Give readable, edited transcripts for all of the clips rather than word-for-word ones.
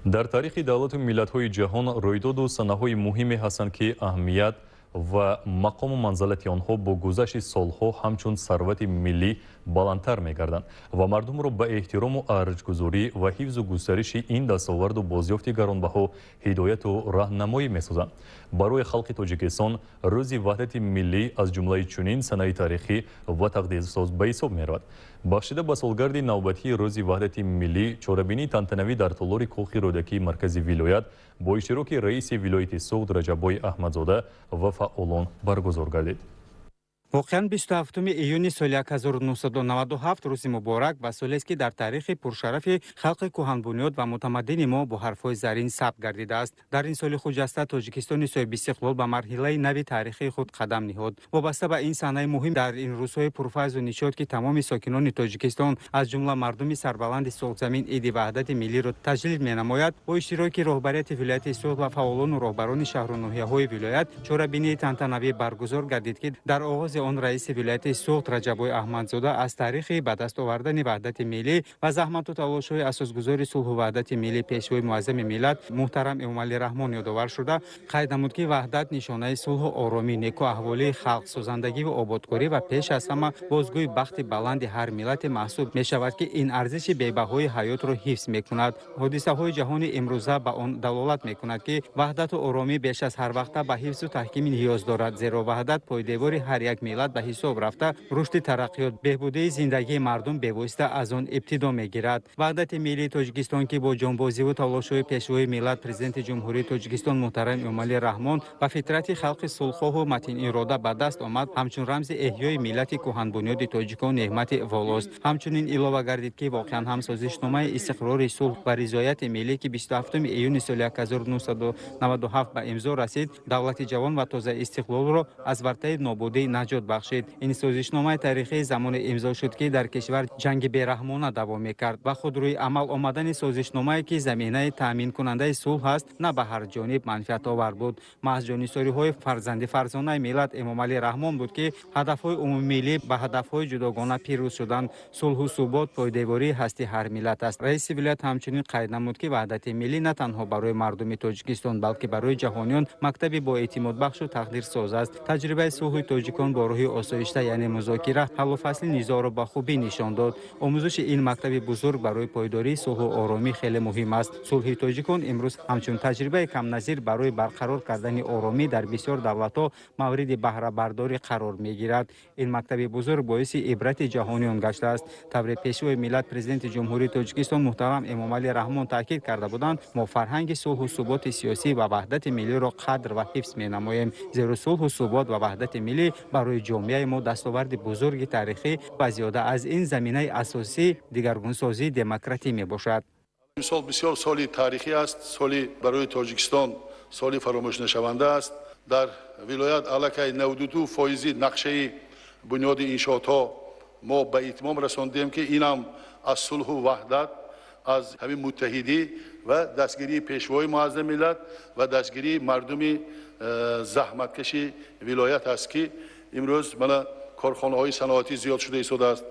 Дар таърихи давлату миллатҳои ҷаҳон рӯйдоду санаҳои муҳиме ҳастанд, ки аҳамият ва мақому манзалати онҳо бо гузашти солҳо ҳамчун сарвати миллӣ баландтар мегарданд ва мардумро ба эҳтирому арҷгузорӣ ва ҳифзу густариши ин дастоварду бозёфти гаронбаҳо ҳидояту раҳнамоӣ месозанд. Барои халқи Тоҷикистон Рӯзи Ваҳдати миллӣ аз ҷумлаи чунин санаи таърихӣ ва тақдирсоз ба ҳисоб меравад. Бахшида ба солгарди навбатии Рӯзи Ваҳдати миллӣ, чорабинии тантанавӣ дар толори Кохи Рӯдакии маркази вилоят бо иштироки раиси вилояти Суғд Раҷаббой Аҳмадзода ва фаъолон баргузор гардид. Воқеан, 27 июни соли 1997 рӯзи муборак ва солест, ки дар таърихи пуршарафи халқи кӯҳанбунёд ва мутамаддини мо бо ҳарфҳои зарин сабт гардидааст. Дар ин соли хуҷаста Тоҷикистони соҳибистиқлол ба марҳилаи нави таърихии худ қадам ниҳод. Вобаста ба ин саҳнаи муҳим, дар ин рӯзҳои пурфайзу нишот, ки тамоми сокинони Тоҷикистон, аз ҷумла мардуми сарбаланди Суғдзамин, Иди Ваҳдати миллиро таҷлил менамояд, бо иштироки роҳбарияти вилояти Суғд ва фаъолону роҳбарони шаҳру ноҳияҳои вилоят чорабинии тантанавӣ баргузор гардид, ки дар оғози он раиси вилояти Суғд Раҷаббой Аҳмадзода аз таърихи ба даст овардани ваҳдати миллӣ ва заҳмату талошҳои асосгузори сулҳу ваҳдати миллӣ, Пешвои муаззами миллат муҳтарам Эмомалӣ Раҳмон ёдовар шуда, қайд намуд, ки ваҳдат нишонаи сулҳу оромӣ, некуаҳволии халқ, созандагиву ободкорӣ ва пеш аз ҳама бозгӯи бахти баланди ҳар миллате маҳсуб мешавад, ки ин арзиши бебаҳои ҳаётро ҳифз мекунад. Ҳодисаҳои ҷаҳони имрӯза ба он далолат мекунад, ки ваҳдату оромӣ беш аз ҳар вақта ба ҳифзу таҳкими ниёз дорад, зеро ваҳдат пойдевори ҳар як миллат ба ҳисоб рафта, рушди тараққиёт, беҳбудии зиндагии мардум бевосита аз он ибтидо мегирад. Ваҳдати миллии Тоҷикистон, ки бо ҷонбозиву талошҳои Пешвои миллат, Президенти Ҷумҳурии Тоҷикистон муҳтарам Эмомалӣ Раҳмон ба фитрати халқи сулҳхоҳу матинирода ба даст омад, ҳамчун рамзи эҳёи миллати кӯҳанбунёди тоҷикон неъмати волост. Ҳамчунин илова гардид, ки воқеан ҳам созишномаи истиқрори сулҳ ва ризояти миллӣ, ки 27 июни соли 1997 ба имзо расид, давлати ҷавон ва тозаистиқлолро аз вартаи нобудӣ наҷот бахшид. Ин созишномаи таърихии замоне имзо шуд, ки дар кишвар ҷанги бераҳмона давом мекард ва худ рӯи амал омадани созишномае, ки заминаи таъминкунандаи сулҳ аст, на ба ҳар ҷониб манфиатовар буд. Маҳз ҷонисориҳои фарзанди фарзонаи миллат Эмомалӣ Раҳмон буд, ки ҳадафҳои умумимиллӣ ба ҳадафҳои ҷудогона пирӯз шуданд. Сулҳу субот пойдевории ҳасти ҳар миллат аст. Раиси вилоят ҳамчунин қайд намуд, ки ваҳдати миллӣ на танҳо барои мардуми Тоҷикистон, балки барои ҷаҳониён мактаби боэътимодбахшу тақдирсоз аст. Таҷрибаи сулҳи тоҷикон бо роҳи осоишта, яъне музокира, ҳаллу фасли низоъро ба хубӣ нишон дод. Омӯзиши ин мактаби бузург барои пойдории сулҳу оромӣ хеле муҳим аст. Сулҳи тоҷикон имрӯз ҳамчун таҷрибаи камназир барои барқарор кардани оромӣ дар бисёр давлатҳо мавриди баҳрабардорӣ қарор мегирад. Ин мактаби бузург боиси ибрати ҷаҳониён гаштааст. Тавре Пешвои миллат, Президенти Ҷумҳурии Тоҷикистон муҳтарам Эмомалӣ Раҳмон таъкид карда буданд, мо фарҳанги сулҳу суботи сиёсӣ ва ваҳдати миллиро қадр ва ҳифз менамоем, зеро сулҳу субот ва ваҳдати миллӣ барои ҷомеаи мо дастоварди бузурги таърихӣ ва зиёда аз ин заминаи асосии дигаргунсозии демократӣ мебошад. Имсол бисёр соли таърихӣ аст, соли барои Тоҷикистон соли фаромӯшнашаванда аст. Дар вилоят аллакай 92 фоизи нақшаи бунёди иншоотҳо мо ба итмом расондем, ки инам аз сулҳу ваҳдат, аз ҳамин муттаҳидӣ ва дастгирии Пешвои муаззами миллат ва дастгирии мардуми заҳматкаши вилоят аст, ки имрӯз мана корхонаҳои саноатӣ зиёд шуда истодааст,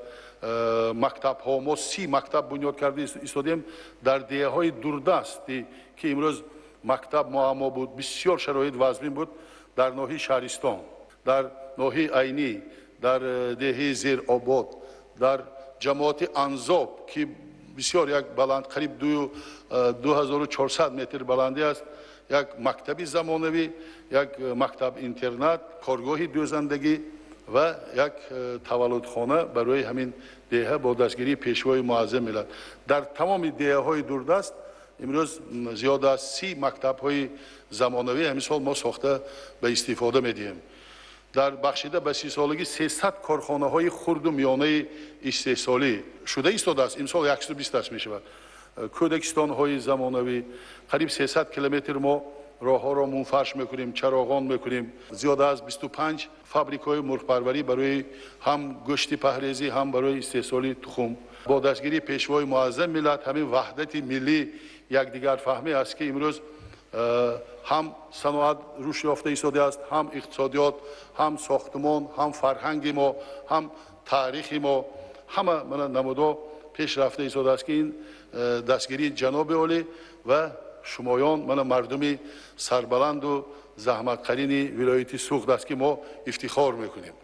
мактабҳо, мо 30 мактаб бунёд карда истодем дар деҳаҳои дурдасти, ки имрӯз мактаб муаммо буд, бисёр шароит вазмин буд. Дар ноҳияи Шаҳристон, дар ноҳияи Айнӣ, дар деҳаи Зеробод, дар ҷамоати Анзоб, ки бисёр як баланд, қариб 2400 метр баландӣ аст, як мактаби замонавӣ, як мактаб интернат, коргоҳи дӯзандагӣ ва як таваллудхона барои ҳамин деҳа бо дастгирии Пешвои муаззами миллат. Дар тамоми деҳаҳои дурдаст имрӯз зиёда аз 30 мактабҳои замонавӣ ҳамин сол мо сохта ба истифода медиҳем. Дар бахшида ба 30-солагӣ 300 корхонаҳои хурду миёнаи истеҳсолӣ шуда истодааст, имсол 120-аш мешавад. Кӯдакистонҳои замонавӣ, қариб 300 километр мо роҳҳоро мунфарш мекунем, чароғон мекунем. Зиёда аз 25 фабрикаҳои мурғпарварӣ барои ҳам гӯшти паҳрезӣ, ҳам барои истеҳсоли тухм. Бо дастгирии Пешвои муаззами миллат, ҳамин ваҳдати миллӣ, якдигарфаҳмӣ аст, ки имрӯз ҳам саноат рушд ёфта истодааст, ҳам иқтисодиёт, ҳам сохтмон, ҳам фарҳанги мо, ҳам таърихи мо, ҳама мана намудҳо пеш рафта истодааст, ки ин дастгирии ҷаноби олӣ. Ва шумоён мана мардуми сарбаланду заҳматқарини вилояти Суғд аст, ки мо ифтихор мекунем.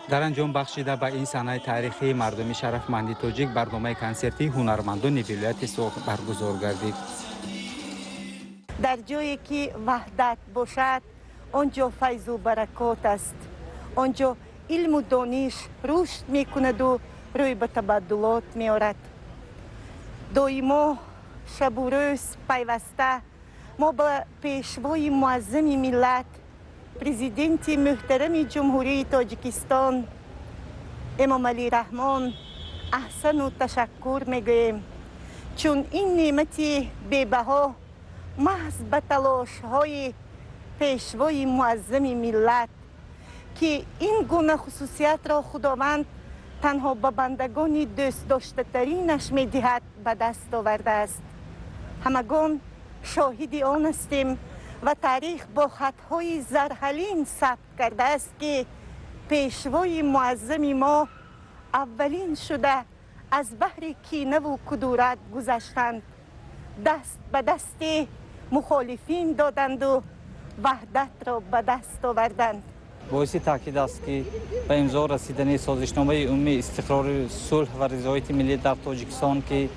Дар анҷом бахшида ба ин санаи таърихии мардуми шарафманди тоҷик барномаи консертии ҳунармандони вилояти Суғд баргузор гардид. Дар ҷое ки ваҳдат бошад, он ҷо файзу баракот аст, он ҷо илму дониш рушд мекунаду рӯй ба табаддулот меорад. Доимо шабу рӯз пайваста мо ба пешвои муаззами миллат, президенти муҳтарами Ҷумҳурии Тоҷикистон Эмомалӣ Раҳмон аҳсану ташаккур мегӯем, чун ин неъмати бебаҳо маҳз ба талошҳои пешвои муаззами миллат, ки ин гуна хусусиятро Худованд танҳо ба бандагони дӯстдоштатаринаш медиҳад, ба даст овардааст. Ҳамагон шоҳиди он ҳастем ва таърих бо хатҳои зарҳалин сабт кардааст, ки пешвои муаззами мо аввалин шуда аз баҳри кинаву кудурат гузаштанд, даст ба дасти мухолифин доданду ваҳдатро ба даст оварданд. Боиси таъкид аст, ки ба имзо расидани созишномаи умумии истиқрори сулҳ ва ризояти миллӣ дар Тоҷикистон, ки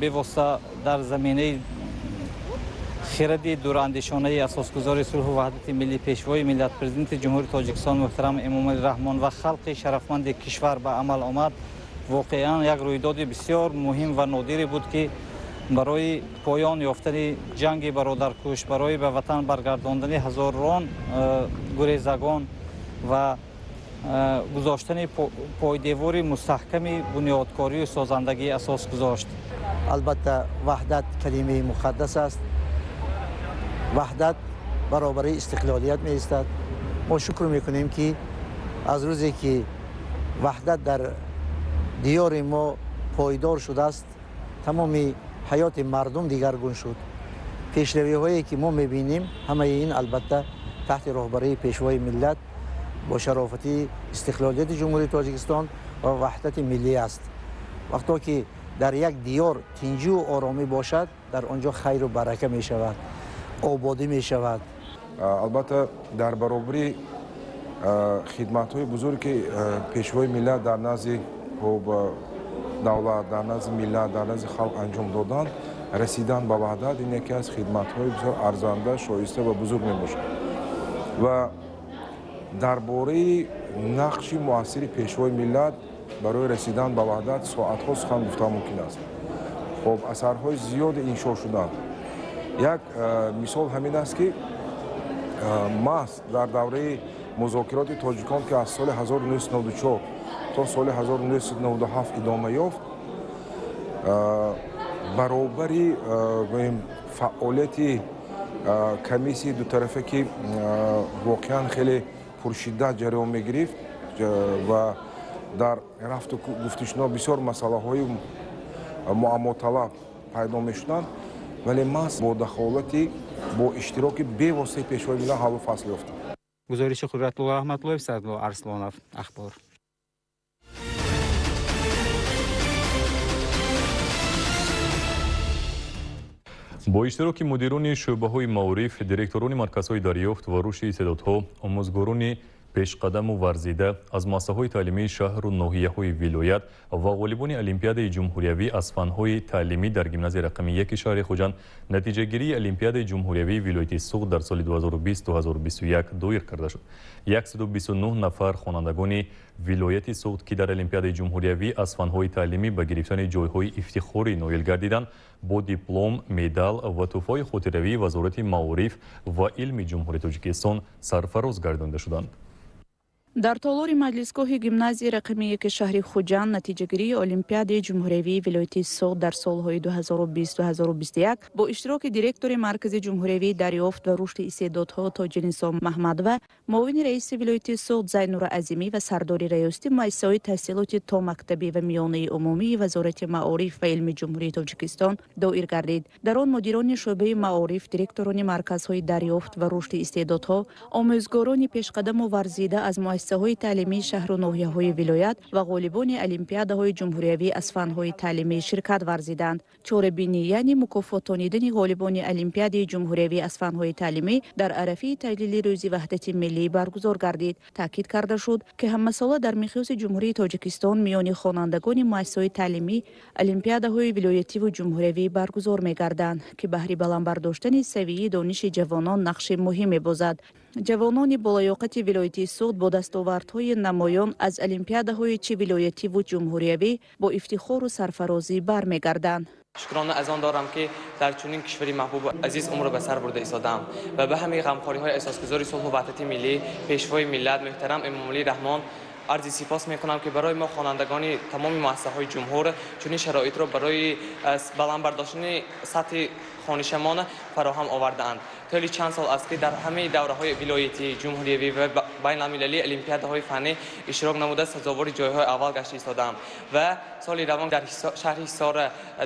бевосита дар заминаи хиради дурандешонаи асосгузори сулҳу ваҳдати миллӣ, пешвои миллат, президенти Ҷумҳурии Тоҷикистон муҳтарам Эмомалӣ Раҳмон ва халқи шарафманди кишвар ба амал омад, воқеан як рӯйдоди бисёр муҳим ва нодире буд, ки барои поён ёфтани ҷанги бародаркуш, барои ба ватан баргардондани ҳазорон гурезагон ва гузоштани пойдевори мустаҳками бунёдкорию созандагӣ асос гузошт. Албатта, ваҳдат калимаи муқаддас аст. Ваҳдат баробари истиқлолият меистад. Мо шукр мекунем, ки аз рӯзе ки ваҳдат дар диёри мо пойдор шудааст, тамоми ҳаёти мардум дигаргун шуд. Пешравиҳое ки мо мебинем, ҳамаи ин албатта таҳти роҳбарии пешвои миллат бо шарофати истиқлолияти Ҷумҳурии Тоҷикистон ва ваҳдати миллӣ аст. Вақто ки дар як диёр тинҷу оромӣ бошад, дар он ҷо хайру барака мешавад, ободӣ мешавад. Албатта, дар баробари хидматҳои бузург, ки пешвои миллат дар назди давлат, дар назди миллат, дар назди халқ анҷом доданд, расидан ба ваҳдат ин яке аз хидматҳои бисёр арзанда, шоиста ва бузург мебошад. Ва дар бораи нақши муассири пешвои миллат барои расидан ба ваҳдат соатҳо сухан гуфтан мумкин аст. Хоб, асарҳои зиёде иншо шуданд. Як мисол ҳамин аст, ки маҳз дар давраи музокироти тоҷикон, ки аз соли 1994 то соли 1997 идома ёфт, баробари гӯем фаъолияти комиссияи дутарафа, ки воқеан хеле пуршиддат ҷараён мегирифт ва дар рафту гуфтушунид бисёр масъалаҳои муаммоталаб пайдо мешуданд, вале маҳз бо дахолати, бо иштироки бевоситаи пешвои миллат ҳаллу фасл ёфт. Гузориши Қудратулло Раҳматуллоев, Саъдулло Арслонов, Ахбор. Бо иштироки мудирони шӯъбаҳои маориф, директорони марказҳои дарёфт ва рушди истеъдодҳо, омӯзгорони пешқадаму варзида аз муассисаҳои таълимии шаҳру ноҳияҳои вилоят ва ғолибони олимпиадаи ҷумҳуриявӣ аз фанҳои таълимӣ дар гимназияи рақами 1 шаҳри Хуҷанд натиҷагирии олимпиадаи ҷумҳуриявии вилояти Суғд дар соли 2020-2021 доир карда шуд. 129 нафар хонандагони вилояти Суғд, ки дар олимпиадаи ҷумҳуриявӣ аз фанҳои таълимӣ ба гирифтани ҷойҳои ифтихорӣ ноил гардиданд, бо диплом, медал ва тӯҳфаҳои хотиравии Вазорати маориф ва илми Ҷумҳурии Тоҷикистон сарфароз гардонида шуданд. Дар толори маҷлисгоҳи гимназияи рақами 1 шаҳри Хуҷанд натиҷагирии олимпиадаи ҷумҳуриявии вилояти Суғд дар солҳои 2020-2021 бо иштироки директори Маркази ҷумҳуриявии дарёфт ва рушди истеъдодҳо Тоҷинисо Маҳмадова, муовини раиси вилояти Суғд Зайнура Азимӣ ва сардори раёсати муассисаҳои таҳсилоти томактабӣ ва миёнаи умумии Вазорати маориф ва илми Ҷумҳурии Тоҷикистон доир гардид. Дар он мудирони шӯъбаи маориф, директорони марказҳои дарёфт ва рушди истеъдодҳо, омӯзгорони пешқадаму варзида аз Муассисаҳои таълимии шаҳру ноҳияҳои вилоят ва ғолибони олимпиадаҳои ҷумҳуриявӣ аз фанҳои таълимӣ ширкат варзиданд. Чорабинӣ, яъне мукофотонидани ғолибони олимпиадаи ҷумҳуриявӣ аз фанҳои таълимӣ дар арафаи таҷлили Рӯзи Ваҳдати миллӣ баргузор гардид. Таъкид карда шуд, ки ҳамасола дар миқёси Ҷумҳурии Тоҷикистон миёни хонандагони муассисаҳои таълимӣ олимпиадаҳои вилоятиву ҷумҳуриявӣ баргузор мегарданд, ки баҳри баланд бардоштани савияи дониши ҷавонон нақши муҳим мебозад. Ҷавонони болаёқати вилояти Суғд бо дастовардҳои намоён аз олимпиадаҳои чи вилоятиву ҷумҳуриявӣ бо ифтихору сарфарозӣ бармегарданд. Шукрона аз он дорам, ки дар чунин кишвари маҳбубу азиз умр ба сар бурда истодаам ва ба ҳамаи ғамхориҳои асосгузори сулҳу ваҳдати миллӣ, Пешвои миллат, муҳтарам Эмомалӣ Раҳмон арзи сипос мекунам, ки барои мо, хонандагони тамоми муассисаҳои ҷумҳур, чунин шароитро барои баланд бардоштани сатҳи хонишамон фароҳам овардаанд. Тӯли чанд сол аст, ки дар ҳамаи давраҳои вилоятӣ, ҷумҳуриявӣ ва байналмилалии олимпиадаҳои фаннӣ иштирок намуда, сазовори ҷойҳои аввал гашта истодаам ва соли равон дар шаҳри Ҳисор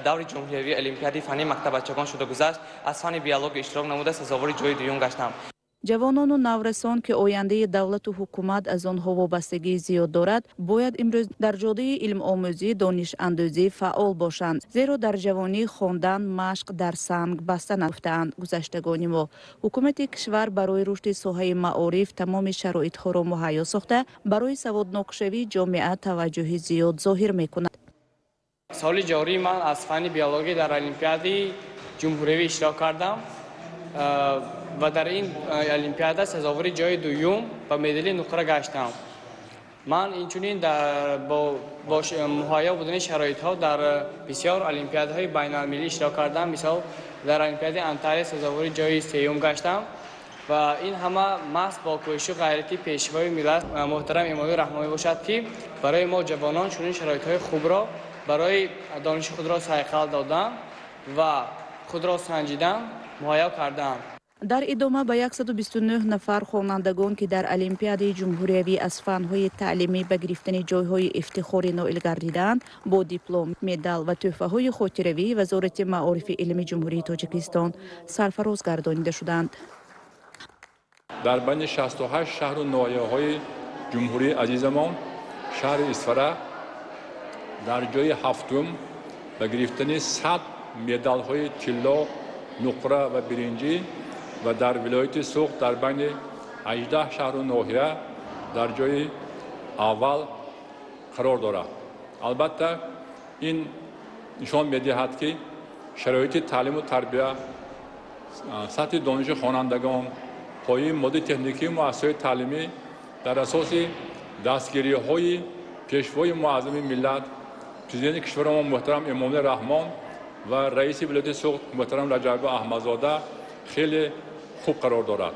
даври ҷумҳуриявии олимпиадаи фаннии мактаббачагон шуда гузашт. Аз фанни биология иштирок намуда, сазовори ҷои дуюм гаштам. Ҷавонону наврасон, ки ояндаи давлату ҳукумат аз онҳо вобастагии зиёд дорад, бояд имрӯз дар ҷодаи илмомӯзӣ, донишандӯзӣ фаъол бошанд, зеро дар ҷавонӣ хондан машқ дар санг баста гуфтаанд гузаштагони мо. Ҳукумати кишвар барои рушди соҳаи маориф тамоми шароитҳоро муҳайё сохта, барои саводнокшавии ҷомеа таваҷҷӯҳи зиёд зоҳир мекунад. Соли ҷорӣ ман аз фанни биология дар олимпиадаи ҷумҳуриявӣ иштирок кардам ва дар ин олимпиада сазовори ҷои дуюм ва медали нуқра гаштам. Ман инчунин бо муҳайё будани шароитҳо дар бисёр олимпиадаҳои байналмилалӣ иштирок кардам. Мисол, дар олимпиадаи Анталия сазовори ҷои сеюм гаштам ва ин ҳама маҳз бо кӯшишу ғайрати Пешвои миллат, муҳтарам Эмомалӣ Раҳмон мебошад, ки барои мо ҷавонон чунин шароитҳои хубро барои дониши худро сайқал додан ва худро санҷидан муҳайё кардаанд. Дар идома ба 129 нафар хонандагон, ки дар олимпиадаи ҷумҳуриявӣ аз фанҳои таълимӣ ба гирифтани ҷойҳои ифтихорӣ ноил гардидаанд, бо диплом, медал ва тӯҳфаҳои хотиравии Вазорати маорифи илми Ҷумҳурии Тоҷикистон сарфароз гардонида шуданд. Дар байни 68 шаҳру ноҳияҳои ҷумҳурии азизамон шаҳри Исфара дар ҷои ҳафтум ба гирифтани 100 медалҳои тилло, нуқра ва биринҷӣ ва дар вилояти Суғд дар байни 18 шаҳру ноҳия дар ҷои аввал қарор дорад. Албатта, ин нишон медиҳад, ки шароити таълиму тарбия, сатҳи дониши хонандагон, пояи моддии техникии муассисаҳои таълимӣ дар асоси дастгириҳои Пешвои муаззами миллат, Президенти кишварамон муҳтарам Эмомалӣ Раҳмон ва раиси вилояти Суғд муҳтарам Раҷаббой Аҳмадзода хеле хуб қарор дорад.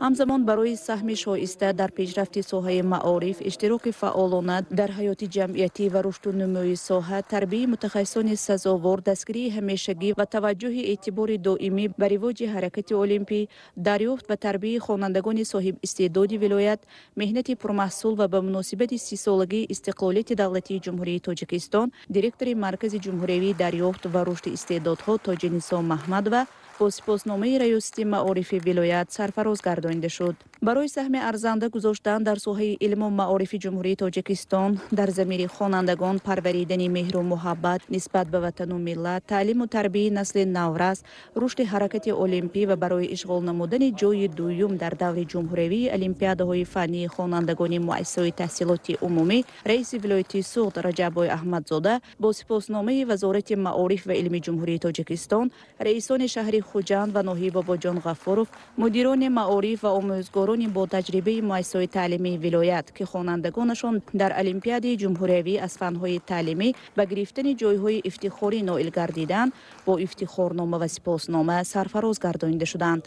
Ҳамзамон барои саҳми шоиста дар пешрафти соҳаи маориф, иштироки фаъолона дар ҳаёти ҷамъиятӣ ва рушду нумӯи соҳа, тарбияи мутахассисони сазовор, дастгирии ҳамешагӣ ва таваҷҷӯҳи эътибори доимӣ ба ривоҷи ҳаракати олимпӣ, дарёфт ва тарбияи хонандагони соҳибистеъдоди вилоят, меҳнати пурмаҳсул ва ба муносибати 30-солагии истиқлолияти давлатии Ҷумҳурии Тоҷикистон директори Маркази ҷумҳуриявии дарёфт ва рушди истеъдодҳо Тоҷинисо Маҳмадова бо сипосномаи Раёсати маорифи вилоят сарфароз гардонида шуд. Барои саҳми арзанда гузоштан дар соҳаи илму маорифи Ҷумҳурии Тоҷикистон, дар замири хонандагон парваридани меҳру муҳаббат нисбат ба ватану миллат, таълиму тарбияи насли наврас, рушди ҳаракати олимпӣ ва барои ишғол намудани ҷои дуюм дар даври ҷумҳуриявии олимпиадаҳои фаннии хонандагони муассисаҳои таҳсилоти умумӣ раиси вилояти Суғд Раҷаббой Аҳмадзода бо сипосномаи Вазорати маориф ва илми Ҷумҳурии Тоҷикистон, раисони шаҳри Хуҷанд ва ноҳияи Бобоҷон Ғафуров, мудирони маориф ва омӯзгорони бо таҷрибаи муассисаҳои таълимии вилоят, ки хонандагонашон дар олимпиадаи ҷумҳуриявӣ аз фанҳои таълимӣ ба гирифтани ҷойҳои ифтихорӣ ноил гардиданд, бо ифтихорнома ва сипоснома сарфароз гардонида шуданд.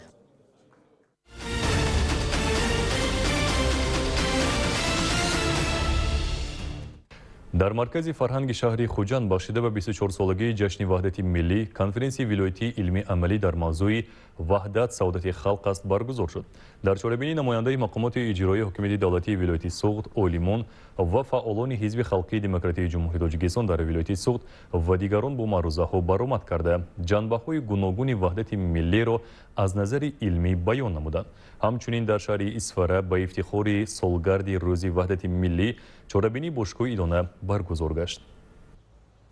Дар маркази фарҳанги шаҳри Хуҷанд бахшида ба 24-солагии ҷашни ваҳдати миллӣ конференсияи вилоятии илмии амалӣ дар мавзӯи «Ваҳдат саодати халқ аст» баргузор шуд. Дар чорабинӣ намояндаи мақомоти иҷроии ҳукумати давлатии вилояти Суғд, олимон ва фаъолони Ҳизби халқии демократии Ҷумҳурии Тоҷикистон дар вилояти Суғд ва дигарон бо маърузаҳо баромад карда, ҷанбаҳои гуногуни ваҳдати миллиро аз назари илмӣ баён намуданд. Ҳамчунин дар шаҳри Исфара ба ифтихори солгарди рӯзи ваҳдати миллӣ чорабинии бошгоҳи идона баргузор гашт.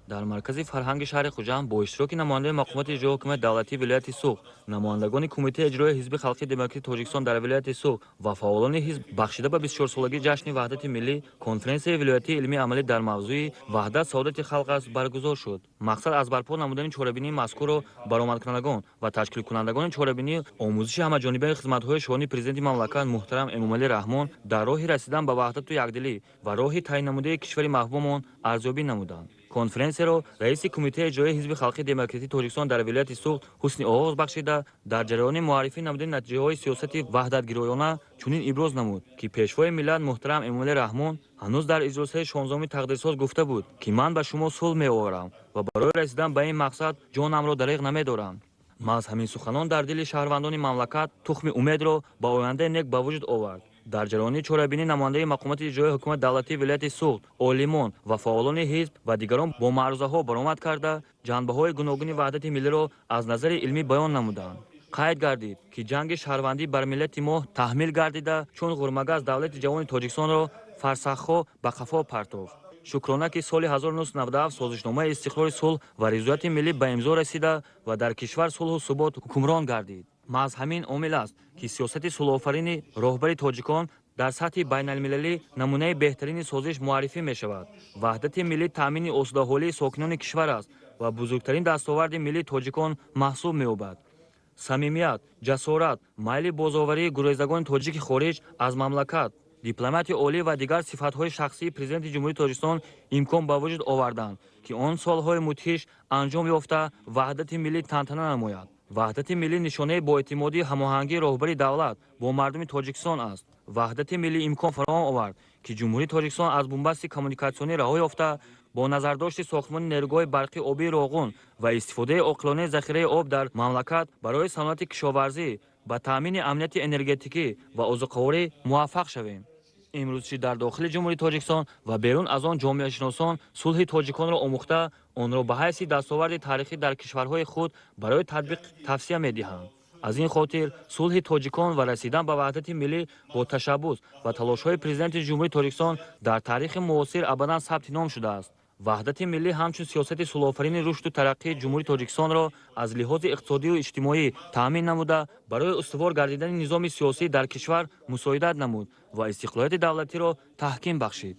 Дар маркази фарҳанги шаҳри Хуҷанд бо иштироки намояндаи мақомоти иҷроии ҳукумати давлатии вилояти Суғд, намояндагони Кумитаи иҷроии Ҳизби халқии демократии Тоҷикистон дар вилояти Суғд ва фаъолони ҳизб бахшида ба 24-солагии ҷашни ваҳдати миллӣ конференсияи вилоятии илмии амалӣ дар мавзӯи «Ваҳдат саодати халқ аст» баргузор шуд. Мақсад аз барпо намудани чорабинии мазкурро баромадкунандагон ва ташкилкунандагони чорабинӣ омӯзиши ҳамаҷонибаи хизматҳои шоҳони президенти мамлакат муҳтарам Эмомалӣ Раҳмон дар роҳи расидан ба ваҳдату якдилӣ ва роҳи таъиннамудаи кишвари маҳбубамон арзёбӣ намуданд. Конференсияро раиси Кумитаи иҷроии Ҳизби халқии демократии Тоҷикистон дар вилояти Суғд ҳусни оғоз бахшида, дар ҷараёни муаррифӣ намудани натиҷаҳои сиёсати ваҳдатгироёна чунин иброз намуд, ки пешвои миллат муҳтарам Эмомалӣ Раҳмон ҳанӯз дар иҷлосаи 16-уми тақдирсоз гуфта буд, ки ман ба шумо сулҳ меоварам ва барои расидан ба ин мақсад ҷонамро дареғ намедорам. Маҳз ҳамин суханон дар дили шаҳрвандони мамлакат тухми умедро ба ояндаи нек ба вуҷуд овард. Дар ҷараёни чорабинӣ намояндаи мақомоти иҷроии ҳукумати давлатии вилояти Суғд, олимон ва фаъолони ҳизб ва дигарон бо маърузаҳо баромад карда, ҷанбаҳои гуногуни ваҳдати миллиро аз назари илмӣ баён намуданд. Қайд гардид, ки ҷанги шаҳрвандӣ бар миллати мо таҳмил гардида, чун ғурмагаз давлати ҷавони Тоҷикистонро фарсахҳо ба қафо партофт. Шукрона, ки соли 1997 созишномаи истиқрори сулҳ ва ризояти миллӣ ба имзо расида ва дар кишвар сулҳу субот ҳукмрон гардид. Маҳз ҳамин омил аст, ки сиёсати сулҳофарини роҳбари тоҷикон дар сатҳи байналмилалӣ намунаи беҳтарини созиш муаррифӣ мешавад. Ваҳдати миллӣ таъмини осудаҳолии сокинони кишвар аст ва бузургтарин дастоварди миллии тоҷикон маҳсуб меёбад. Самимият, ҷасорат, майли бозоварии гурезагони тоҷики хориҷ аз мамлакат, дипломатии олӣ ва дигар сифатҳои шахсии президенти Ҷумҳурии Тоҷикистон имкон ба вуҷуд оварданд, ки он солҳои мудҳиш анҷом ёфта ваҳдати миллӣ тантана намояд. Ваҳдати миллӣ нишонаи боэътимодии ҳамоҳангии роҳбари давлат бо мардуми Тоҷикистон аст. Ваҳдати миллӣ имкон фароҳам овард, ки Ҷумҳурии Тоҷикистон аз бунбасти коммуникатсионӣ раҳо ёфта, бо назардошти сохтмони нерӯгоҳи барқи обии Роғун ва истифодаи оқилонаи захираи об дар мамлакат барои саноати кишоварзӣ ба таъмини амнияти энергетикӣ ва озуқаворӣ муваффақ шавем. Имрӯз чи дар дохили Ҷумҳурии Тоҷикистон ва берун аз он ҷомеашиносон сулҳи тоҷиконро омӯхта, онро ба ҳайси дастоварди таърихӣ дар кишварҳои худ барои татбиқ тавсия медиҳанд. Аз ин хотир сулҳи тоҷикон ва расидан ба ваҳдати миллӣ бо ташаббус ва талошҳои президенти Ҷумҳурии Тоҷикистон дар таърихи муосир абадан сабти ном шудааст. Ваҳдати миллӣ ҳамчун сиёсати сулҳофарини рушду тараққии Ҷумҳурии Тоҷикистонро аз лиҳози иқтисодию иҷтимоӣ таъмин намуда, барои устувор гардидани низоми сиёсӣ дар кишвар мусоидат намуд ва истиқлолияти давлатиро таҳким бахшид.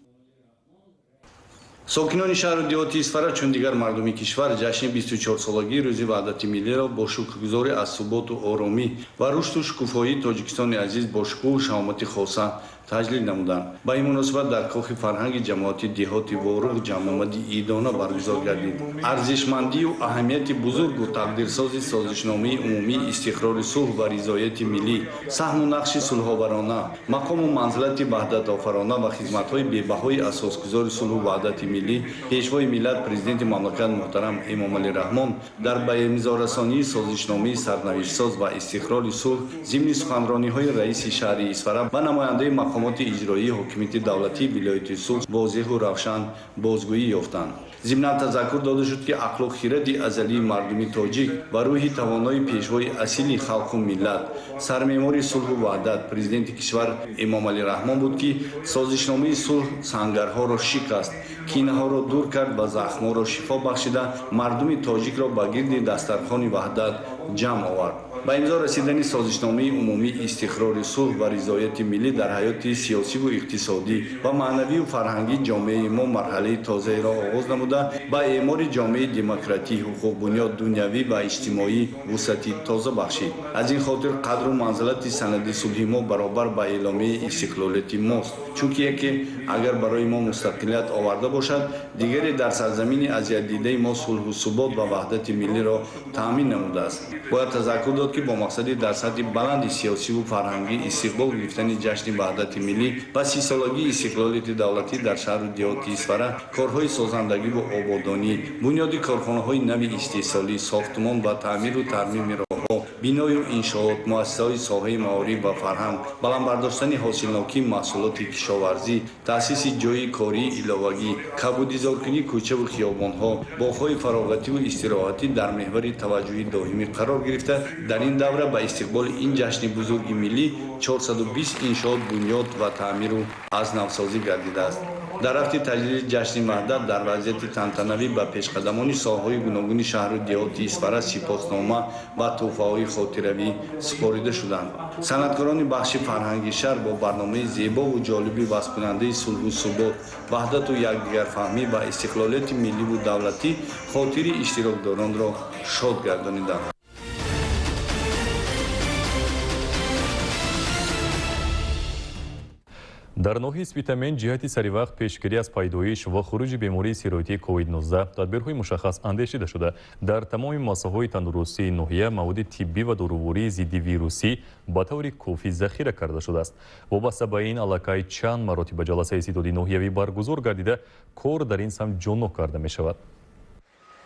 Сокинони шаҳру деҳоти Исфара, чун дигар мардуми кишвар, ҷашни 24-солагии рӯзи ваҳдати миллиро бо шукргузорӣ аз суботу оромӣ ва рушду шукуфоии Тоҷикистони азиз бо шукӯҳу шаҳомати хоса таҷлил намуданд. Ба ин муносибат дар кохи фарҳанги ҷамоати деҳоти Воруғ ҷамъомади идона баргузор гардид. Арзишмандию аҳамияти бузургу тақдирсози созишномаи умумии истиқрори сулҳ ва ризояти миллӣ, саҳму нақши сулҳоварона, мақому манзилати ваҳдатофарона ва хизматҳои бебаҳои асосгузори сулҳу ваҳдати миллӣ, пешвои миллат, президенти мамлакат муҳтарам Эмомалӣ Раҳмон дар ба имзорасонии созишномаи сарнавиштсоз ва истиқрори сулҳ зимни суханрониҳои раиси шаҳри Исфара ва намояндаи мақомоти иҷроии ҳокимияти давлатии вилояти Суғд возеҳу равшан бозгӯӣ ёфтанд. Зимнан тазаккур дода шуд, ки ақлу хиради азалии мардуми тоҷик ва рӯҳи тавонои пешвои асили халқу миллат, сармеъмори сулҳу ваҳдат, президенти кишвар Эмомалӣ Раҳмон буд, ки созишномаи сулҳ сангарҳоро шикаст, кинаҳоро дур кард ва захмҳоро шифо бахшида, мардуми тоҷикро ба гирди дастархони ваҳдат ҷамъ овард. Ба имзо расидани созишномаи умумии истиқрори сулҳ ва ризояти миллӣ дар ҳаёти сиёсиву иқтисодӣ ва маънавию фарҳангии ҷомеаи мо марҳалаи тозаеро оғоз намуда, ба эъмори ҷомеаи демократӣ, ҳуқуқбунёд, дунявӣ ва иҷтимоӣ вусъати тоза бахшид. Аз ин хотир қадру манзилати санади сулҳи мо баробар ба эъломияи истиқлолияти мост, чунки яке агар барои мо мустақилият оварда бошад, дигаре дар сарзамини азиятдидаи мо сулҳу субот ва ваҳдати миллиро таъмин намудааст. Бояд тазаккур дод, ки бо мақсади дар сатҳи баланди сиёсиву фарҳангӣ истиқбол гирифтани ҷашни ваҳдати миллӣ ва 30-солагии истиқлолияти давлатӣ дар шаҳру деҳоти Исфара корҳои созандагиву ободонӣ, бунёди корхонаҳои нави истеҳсолӣ, сохтмон ва таъмиру тармими роҳҳо, биною иншоот, муассисаҳои соҳаи маориф ва фарҳанг, баланд бардоштани ҳосилнокии маҳсулоти кишоварзӣ, таъсиси ҷойи кории иловагӣ, кабудизоркунии кӯчаву хиёбонҳо, боғҳои фароғативу истироҳатӣ дар меҳвари таваҷҷӯҳи доимӣ қарор гирифта, дар ин давра ба истиқболи ин ҷашни бузурги миллӣ 420 иншоот бунёд ва таъмиру аз навсозӣ гардидааст. Дар рафти таҷлили ҷашни ваҳдат дар вазъияти тантанавӣ ба пешқадамони соҳаҳои гуногуни шаҳру деҳоти Исфара сипоснома ва тӯҳфаҳои хотиравӣ супорида шуданд. Санъаткорони бахши фарҳанги шаҳр бо барномаи зебову ҷолиби васфкунандаи сулҳу субот, ваҳдату якдигарфаҳмӣ ва истиқлолияти милливу давлатӣ хотири иштирокдоронро шод гардониданд. Дар ноҳияи Спитамен ҷиҳати саривақт пешгирӣ аз пайдоиш ва хуруҷи бемории сироятии COVID-19 тадбирҳои мушаххас андешида шуда, дар тамоми муассисаҳои тандурустии ноҳия маводи тиббӣ ва дорувории зиддивирусӣ ба таври кофӣ захира карда шудааст. Вобаста ба ин аллакай чанд маротиба ҷаласаи ситоди ноҳиявӣ баргузор гардида, кор дар ин самт ҷоннок карда мешавад.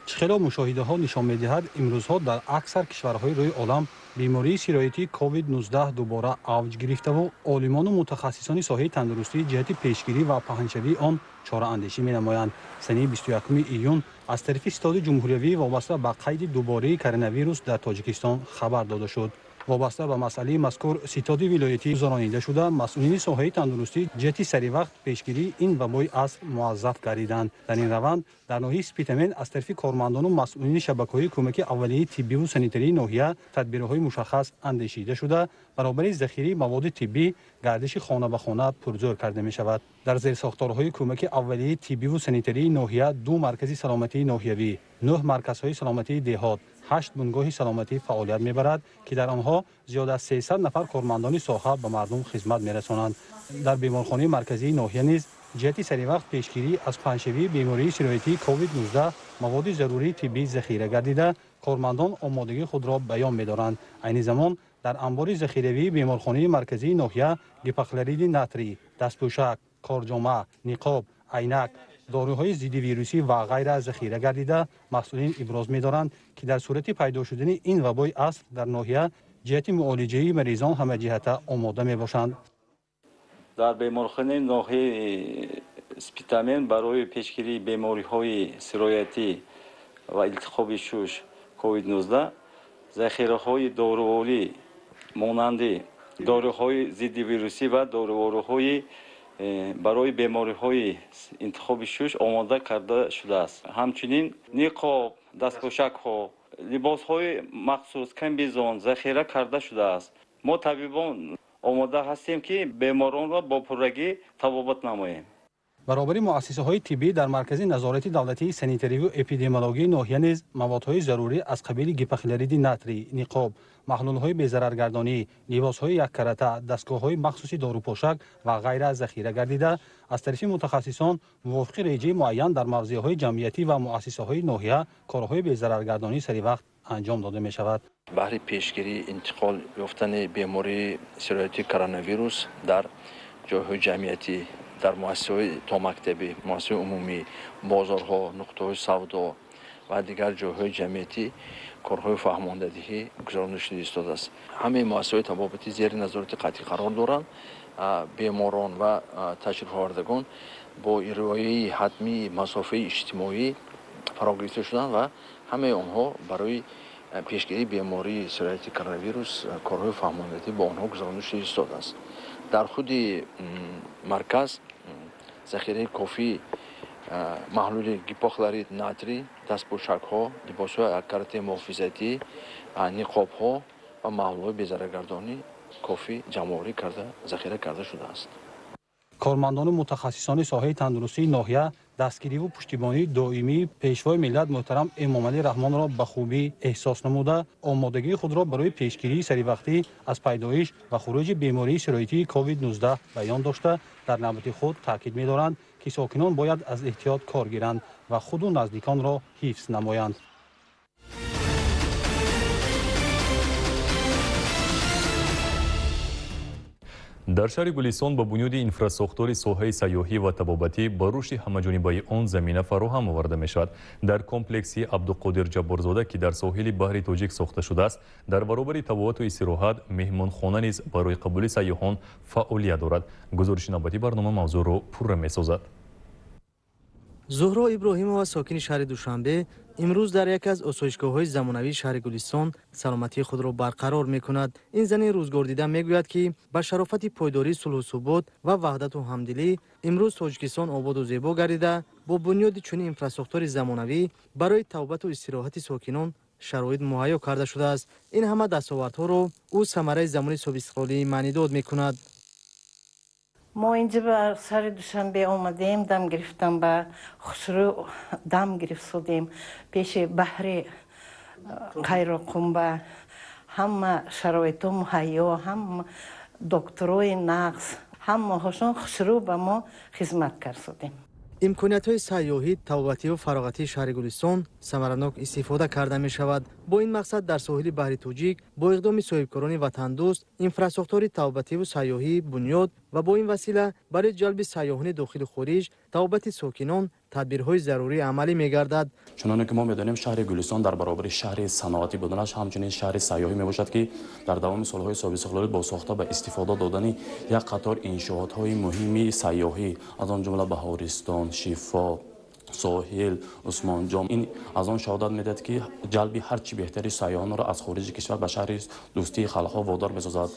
Чӣ хело мушоҳидаҳо нишон медиҳад, имрӯзҳо дар аксар кишварҳои рӯи олам бемории сироятии COVID-19 дубора авҷ гирифтаву олимону мутахассисони соҳаи тандурустӣ ҷиҳати пешгирӣ ва паҳншавии он чораандешӣ менамоянд. Санаи 21 июн аз тарафи ситоди ҷумҳуриявӣ вобаста ба қайди дубораи коронавирус дар Тоҷикистон хабар дода шуд. Вобаста ба масъалаи мазкур ситоди вилоятӣ гузаронида шуда, масъулини соҳаи тандурустӣ ҷиҳати саривақт пешгирии ин вабои аср муаззаф гардиданд. Дар ин раванд дар ноҳияи Спитамен аз тарафи кормандону масъулини шабакаҳои кӯмаки аввалияи тиббиву санитарии ноҳия тадбирҳои мушаххас андешида шуда, баробари захираи маводи тиббӣ гардиши хона ба хона пурзӯр карда мешавад. Дар зерсохторҳои кӯмаки аввалияи тиббиву санитарии ноҳия 2 маркази саломатии ноҳиявӣ, 9 марказҳои саломатии деҳот, 8 бунгоҳи саломатӣ фаъолият мебарад, ки дар онҳо зиёд аз 300 нафар кормандони соҳа ба мардум хизмат мерасонанд. Дар беморхонаи марказии ноҳия низ ҷиҳати саривақт пешгирӣ аз паҳншавии бемории сироятии COVID-19 маводи зарурии тиббӣ захира гардида, кормандон омодагии худро баён медоранд. Айни замон дар анбори захиравии беморхонаи марказии ноҳия гипохлориди натрий, дастпӯшак, корҷома, ниқоб, айнак, доруҳои зиддивирусӣ ва ғайра захира гардида, масъулин иброз медоранд, ки дар сурати пайдо шудани ин вабои аср дар ноҳия ҷиҳати муолиҷаи маризон ҳамаҷиҳата омода мебошанд. Дар беморхонаи ноҳияи Спитамен барои пешгирии бемориҳои сироятӣ ва илтиҳоби шуш COVID-19 захираҳои доруворӣ монанди доруҳои зиддивирусӣ ва дорувориҳои барои бемориҳои интихоби шуш омода карда шудааст. Ҳамчунин ниқоб, дастпӯшакҳо, либосҳои махсус, комбизон захира карда шудааст. Мо табибон омода ҳастем, ки беморонро бо пуррагӣ табобат намоем. Баробари муассисаҳои тиббӣ дар маркази назорати давлатии санитариву эпидемиологии ноҳия низ маводҳои зарурӣ аз қабили гипохлориди натрий, ниқоб, маҳлулҳои безараргардонӣ, либосҳои яккарата, дастгоҳҳои махсуси дорупошак ва ғайра захира гардида, аз тарафи мутахассисон мувофиқи реҷаи муайян дар мавзеъҳои ҷамъиятӣ ва муассисаҳои ноҳия корҳои безараргардонӣ саривақт анҷом дода мешавад. Баҳри пешгирии интиқол ёфтани бемории сироятии коронавирус дар ҷойҳои ҷамъиятӣ, дар муассисаҳои томактабӣ, муассисаҳои умумӣ, бозорҳо, нуқтаҳои савдо ва дигар ҷойҳои ҷамъиятӣ корҳои фаҳмондадиҳӣ гузаронида шуда истодааст. Ҳамаи муассисаҳои табобатӣ зери назорати қатъӣ қарор доранд. Беморон ва ташрифовардагон бо риояи ҳатмии масофаи иҷтимоӣ фаро гирифта шуданд ва ҳамаи онҳо барои пешгирии бемории сирояти коронавирус корҳои фаҳмондадиҳӣ бо онҳо гузаронида шуда истодааст. Дар худи марказ захираи кофӣ маҳлули гипохлорид натрий, дастпӯшакҳо, либосҳои яккаратаи муҳофизатӣ, ниқобҳо ва маҳлулҳои безараргардонӣ кофӣ ҷамъоварӣ карда захира карда шудааст. Кормандону мутахассисони соҳаи тандурустии ноҳия дастгириву пуштибонии доимии пешвои миллат муҳтарам Эмомалӣ Раҳмонро ба хубӣ эҳсос намуда, омодагии худро барои пешгирии саривақтӣ аз пайдоиш ва хуруҷи бемории сироятии COVID-19 баён дошта, дар навбати худ таъкид медоранд, ки сокинон бояд аз эҳтиёт кор гиранд ва худу наздиконро ҳифз намоянд. Дар шаҳри Гулистон ба бунёди инфрасохтори соҳаи сайёҳӣ ва табобатӣ ба рушди ҳамаҷонибаи он замина фароҳам оварда мешавад. Дар комплекси Абдуқодир Ҷабборзода, ки дар соҳили баҳри Тоҷик сохта шудааст, дар баробари табобату истироҳат меҳмонхона низ барои қабули сайёҳон фаъолият дорад. Гузориши навбатии барнома мавзӯъро пурра месозад. Зуҳро Иброҳимова, сокини шаҳри Душанбе, имрӯз дар яке аз осоишгоҳҳои замонавии шаҳри Гулистон саломатии худро барқарор мекунад. Ин зани рӯзгордида мегӯяд, ки ба шарофати пойдории сулҳу субот ва ваҳдату ҳамдилӣ имрӯз Тоҷикистон ободу зебо гардида, бо бунёди чунин инфрасохтори замонавӣ барои тавбату истироҳати сокинон шароит муҳайё карда шудааст. Ин ҳама дастовардҳоро ӯ самараи замони соҳибистиқлолӣ маънидод мекунад. Мо инҷа ба шаҳри Душанбе омадем, дам гирифтам, ба хушрӯ дам гирифт шудем. Пеши баҳри Қайроққумба ҳама шароито муҳайё, ҳама докторои нағз, ҳамаҳошон хушрӯ ба мо хизмат кард шудем. Имкониятҳои сайёҳӣ, табобативу фароғатии шаҳри Гулистон самаранок истифода карда мешавад. Бо ин мақсад дар соҳили баҳри Тоҷик бо иқдоми соҳибкорони ватандӯст инфрасохтори табобативу сайёҳӣ бунёд ва бо ин васила барои ҷалби сайёҳони дохилу хориҷ, табобати сокинон тадбирҳои зарурӣ амалӣ мегардад. Чуноне ки мо медонем, шаҳри Гулистон дар баробари шаҳри саноатӣ буданаш ҳамчунин шаҳри сайёҳӣ мебошад, ки дар давоми солҳои соҳибистиқлолӣ бо сохта ба истифода додани як қатор иншоотҳои муҳими сайёҳӣ, аз он ҷумла Баҳористон, Шифо, соҳил, Усмонҷом, ин аз он шаҳодат медиҳад, ки ҷалби ҳарчи беҳтари сайёҳонро аз хориҷи кишвар ба шаҳри дӯстии халқҳо водор месозад.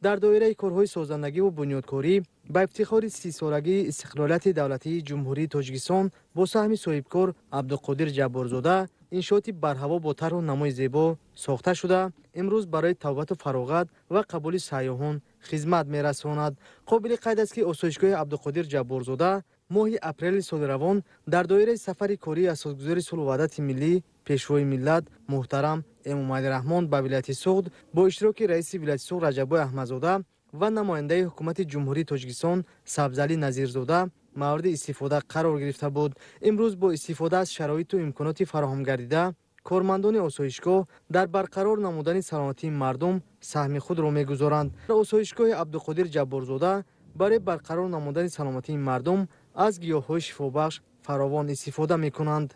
Дар доираи корҳои созандагиву бунёдкорӣ ба ифтихори 30-солагии истиқлолияти давлатии Ҷумҳурии Тоҷикистон бо саҳми соҳибкор Абдуқодир Ҷабборзода иншооти барҳаво бо тарҳу намои зебо сохта шуда, имрӯз барои тавбату фароғат ва қабули сайёҳон хизмат мерасонад. Қобили қайд аст, ки осоишгоҳи Абдуқодир Ҷабборзода моҳи апрели соли равон дар доираи сафари кории асосгузори сулҳу ваҳдати миллӣ, пешвои миллат муҳтарам Эмомалӣ Раҳмон ба вилояти Суғд бо иштироки раиси вилояти Суғд Раҷаббой Аҳмадзода ва намояндаи ҳукумати Ҷумҳурии Тоҷикистон Сабзалӣ Назирзода мавриди истифода қарор гирифта буд. Имрӯз бо истифода аз шароиту имконоти фароҳамгардида кормандони осоишгоҳ дар барқарор намудани саломатии мардум саҳми худро мегузоранд. Осоишгоҳи Абдуқодир Ҷабборзода барои барқарор намудани саломатии мардум аз гиёҳҳои шифобахш фаровон истифода мекунанд.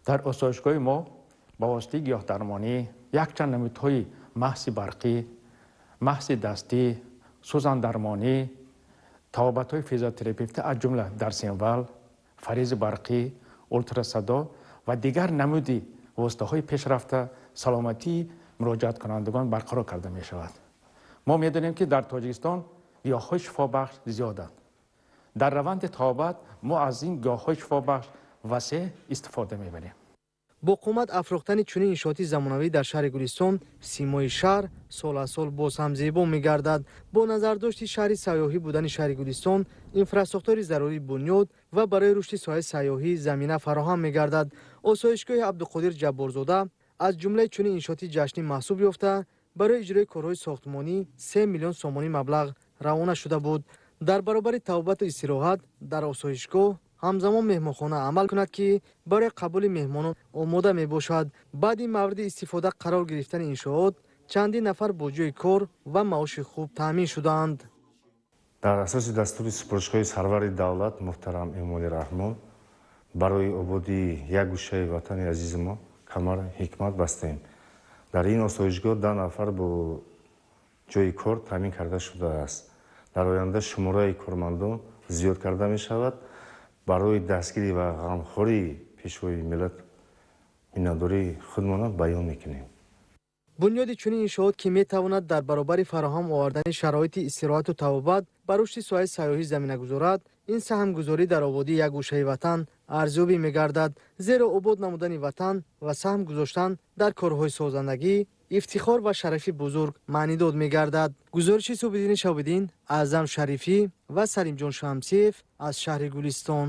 Дар осоишгоҳи мо ба воситаи гиёҳдармонӣ якчанд намудҳои маҳси барқӣ, маҳси дастӣ, сӯзандармонӣ, табобатҳои физиотерапевтӣ, аз ҷумла дарсенвал, фаризи барқӣ, ултрасадо ва дигар намуди воситаҳои пешрафта саломатии муроҷиаткунандагон барқарор карда мешавад. Мо медонем, ки дар Тоҷикистон гиёҳҳои шифобахш зиёданд. Дар раванди табобат мо аз ин гиёҳҳои шифобахш васеъ истифода мебарем. Бо қомат афрохтани чунин иншооти замонавӣ дар шаҳри Гулистон симои шаҳр сол аз сол боз ҳам зебо мегардад. Бо назардошти шаҳри сайёҳӣ будани шаҳри Гулистон инфрасохтори зарурӣ бунёд ва барои рушди соҳаи сайёҳӣ замина фароҳам мегардад. Осоишгоҳи Абдуқодир Ҷабборзода аз ҷумлаи чунин иншооти ҷашнӣ маҳсуб ёфта, барои иҷрои корҳои сохтмонӣ 3 миллион сомонӣ маблағ равона шуда буд. Дар баробари тавбату истироҳат дар осоишгоҳ ҳамзамон меҳмонхона амал кунад, ки барои қабули меҳмонон омода мебошад. Баъди мавриди истифода қарор гирифтани иншоот чандин нафар бо ҷойи кор ва маоши хуб таъмин шудаанд. Дар асоси дастури супоришҳои сарвари давлат муҳтарам Эмомалӣ Раҳмон барои ободии як гӯшаи ватани азизи мо камар ҳикмат бастем. Дар ин осоишгоҳ 10 нафар бо ҷойи кор таъмин карда шудааст. Дар оянда шумораи кормандон зиёд карда мешавад. Барои дастгирӣ ва ғамхории пешвои миллат миннатдории худмона баён мекунем. Бунёди чунин иншоот, ки метавонад дар баробари фароҳам овардани шароити истироҳату табобат ба рушди соҳаи сайёҳӣ замина гузорад, ин саҳмгузорӣ дар ободии як гӯшаи ватан арзёбӣ мегардад, зеро обод намудани ватан ва саҳм гузоштан дар корҳои созандагӣ ифтихор ва шарафи бузург маънидод мегардад. Гузориши Субиддини Шобиддин, Аъзам Шарифӣ ва Салимҷон Шамсиев аз шаҳри Гулистон.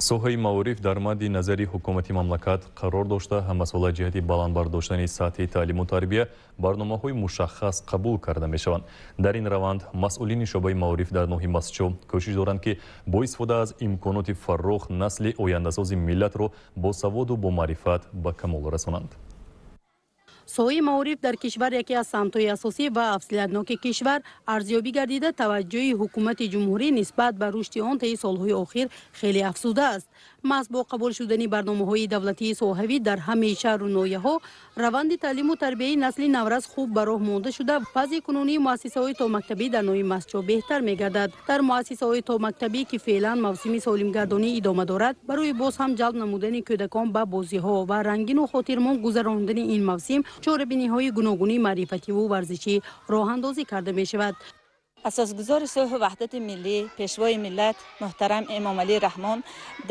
Соҳаи маориф дар мадди назари ҳукумати мамлакат қарор дошта, ҳамасола ҷиҳати баланд бардоштани сатҳи таълиму тарбия барномаҳои мушаххас қабул карда мешаванд. Дар ин раванд масъулини шӯъбаи маориф дар ноҳияи Мастчоҳ кӯшиш доранд, ки бо истифода аз имконоти фаррох насли ояндасози миллатро бо саводу бо маърифат ба камол расонанд. Соҳаи маориф дар кишвар яке аз самтҳои асосӣ ва афзалиятноки кишвар арзёбӣ гардида, таваҷҷӯҳи ҳукумати ҷумҳурӣ нисбат ба рушди он таи солҳои охир хеле афзудааст. Маҳз бо қабул шудани барномаҳои давлатии соҳавӣ дар ҳамаи шаҳру ноҳияҳо раванди таълиму тарбияи насли наврас хуб ба роҳ монда шуда, вазъи кунунии муассисаҳои томактабӣ дар ноҳияи Мастчоҳ беҳтар мегардад. Дар муассисаҳои томактабӣ, ки феълан мавсими солимгардонӣ идома дорад, барои боз ҳам ҷалб намудани кӯдакон ба бозиҳо ва рангину хотирмон гузарондани ин мавсим чорабиниҳои гуногуни маърифативу варзишӣ роҳандозӣ карда мешавад. Асосгузори сулҳу ваҳдати миллӣ, пешвои миллат муҳтарам Эмомалӣ Раҳмон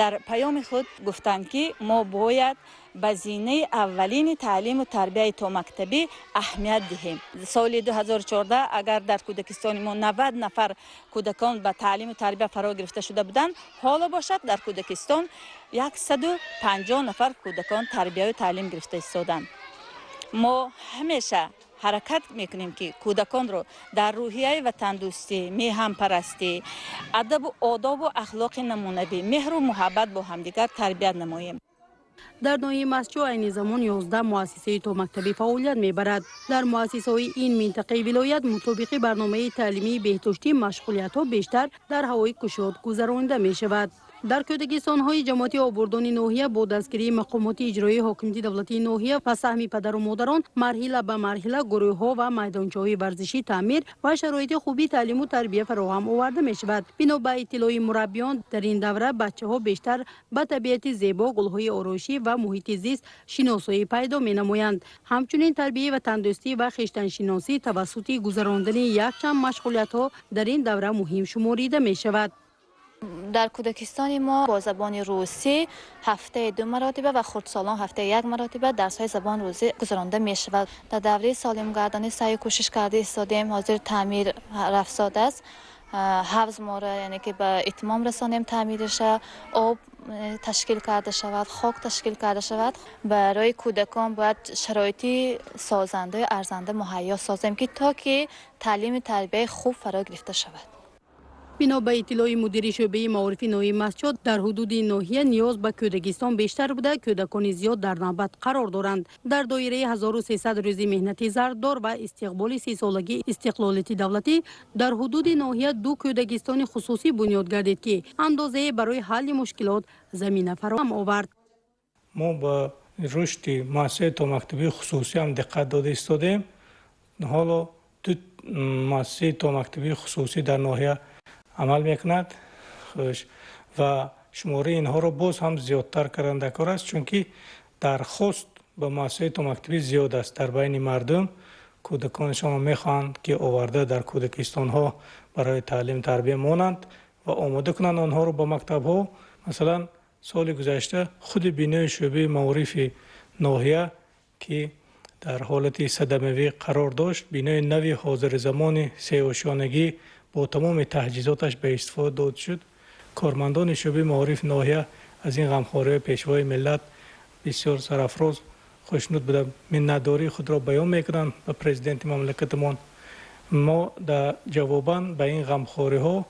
дар паёми худ гуфтанд, ки мо бояд ба зинаи аввалини таълиму тарбияи томактабӣ аҳамият диҳем. Соли 2014 агар дар кӯдакистони мо 90 нафар кӯдакон ба таълиму тарбия фаро гирифта шуда буданд, ҳоло бошад дар кӯдакистон 150 нафар кӯдакон тарбияю таълим гирифта истоданд. Мо ҳамеша ҳаракат мекунем, ки кӯдаконро дар рӯҳияи ватандӯстӣ, меҳанпарастӣ, адабу одобу ахлоқи намунавӣ, меҳру муҳаббат бо ҳамдигар тарбият намоем. Дар ноҳияи Мастчоҳ айни замон 11 муассисаи томактабӣ фаъолият мебарад. Дар муассисаҳои ин минтақаи вилоят мутобиқи барномаи таълимии беҳдоштӣ машғулиятҳо бештар дар ҳавои кушод гузаронида мешавад. Дар кӯдакистонҳои ҷамоати обурдони ноҳия бо дастгирии мақомоти иҷроии ҳокимияти давлатии ноҳия ва саҳми падару модарон марҳила ба марҳила гурӯҳҳо ва майдончаҳои варзишӣ таъмир ва шароити хуби таълиму тарбия фароҳам оварда мешавад. Бино ба иттилои мураббиён, дар ин давра бачаҳо бештар ба табиати зебо, гулҳои ороишӣ ва муҳити зист шиносоӣ пайдо менамоянд. Ҳамчунин тарбияи ватандӯстӣ ва хештаншиносӣ тавассути гузарондани якчанд машғулиятҳо дар ин давра муҳим шуморида мешавад. Дар кӯдакистони мо бо забони русӣ ҳафтаи 2 маротиба ва хурдсолон ҳафтаи 1 маротиба дарсҳои забони русӣ гузаронда мешавад. Дар давраи солимгардонӣ саъю кӯшиш карда истодем. Ҳозир таъмир рафтсодааст. Ҳавз моро яъне ки ба итмом расонем таъмириша, об ташкил карда шавад, хок ташкил карда шавад. Барои кӯдакон бояд шароити созандаи арзанда муҳайё созем, ки то ки таълими тарбияи хуб фаро гирифта шавад. Бино ба иттилои мудири шӯъбаи маорифи ноҳияи Мастчоҳ, дар ҳудуди ноҳия ниёз ба кӯдакистон бештар буда, кӯдакони зиёд дар навбат қарор доранд. Дар доираи 1300 рӯзи меҳнати зардор ва истиқболи 30-солагии истиқлолияти давлатӣ дар ҳудуди ноҳия 2 кӯдакистони хусусӣ бунёд гардид, ки андозае барои ҳалли мушкилот замина фароҳам овард. Мо ба рушди муассисаи томактабии хусусӣ ҳам диққат дода истодем. Ҳоло 2 муассисаи томактабии хусусӣ дар ноҳия амал мекунад ва шумораи инҳоро боз ҳам зиёдтар кардан даркор аст, чунки дархост ба муассисаи томактабӣ зиёд аст дар байни мардум. Кӯдаконашонро мехоҳанд, ки оварда дар кӯдакистонҳо барои таълим тарбия монанд ва омода кунанд онҳоро ба мактабҳо. Масалан, соли гузашта худи бинои шӯъбаи маорифи ноҳия, ки дар ҳолати садамавӣ қарор дошт, бинои нави ҳозири сеошёнагӣ бо тамоми таҷҳизоташ ба истифода дод шуд. Кормандони шӯъбаи маориф ноҳия аз ин ғамхориҳои пешвои миллат бисёр сарафроз хушнуд буда, миннатдории худро баён мекунанд ба президенти мамлакатамон. Мо дар ҷавобан ба ин ғамхориҳо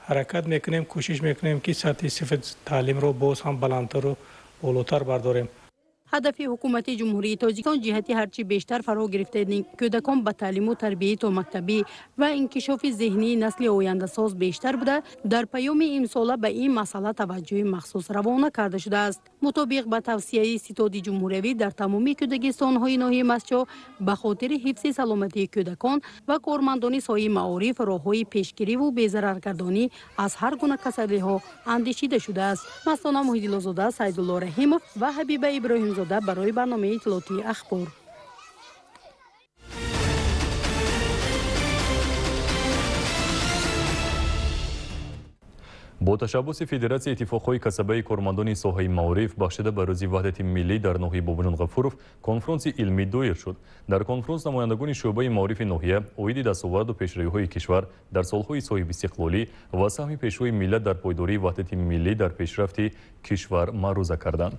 ҳаракат мекунем, кӯшиш мекунем, ки сатҳи сифати таълимро боз ҳам баландтару болотар бардорем. Ҳадафи ҳукумати ҷумҳурии Тоҷикистон ҷиҳати ҳарчи бештар фаро гирифтани кӯдакон ба таълиму тарбияи томактабӣ ва инкишофи зеҳнии насли ояндасоз бештар буда, дар паёми имсола ба ин масъала таваҷҷӯҳи махсус равона карда шудааст. Мутобиқ ба тавсияи ситоди ҷумҳуриявӣ дар тамоми кӯдакистонҳои ноҳияи Мастчоҳ ба хотири ҳифзи саломатии кӯдакон ва кормандони соҳаи маориф роҳҳои пешгириву безараргардонӣ аз ҳар гуна касалиҳо андешида шудааст. Мастона Муҳиддилозода, Сайдулло Раҳимов ва Ҳабиба Иброҳимзода барои барномаи иттилоотии Ахбор. Бо ташаббуси Федератсияи иттифоқҳои касабаи кормандони соҳаи маориф бахшида ба Рӯзи ваҳдати миллӣ дар ноҳияи Бобоҷон Ғафуров конфронси илмӣ доир шуд. Дар конфронс намояндагони шӯъбаи маорифи ноҳия оиди дастоварду пешравиҳои кишвар дар солҳои соҳибистиқлолӣ ва саҳми пешвои миллат дар пойдории ваҳдати миллӣ дар пешрафти кишвар маъруза карданд.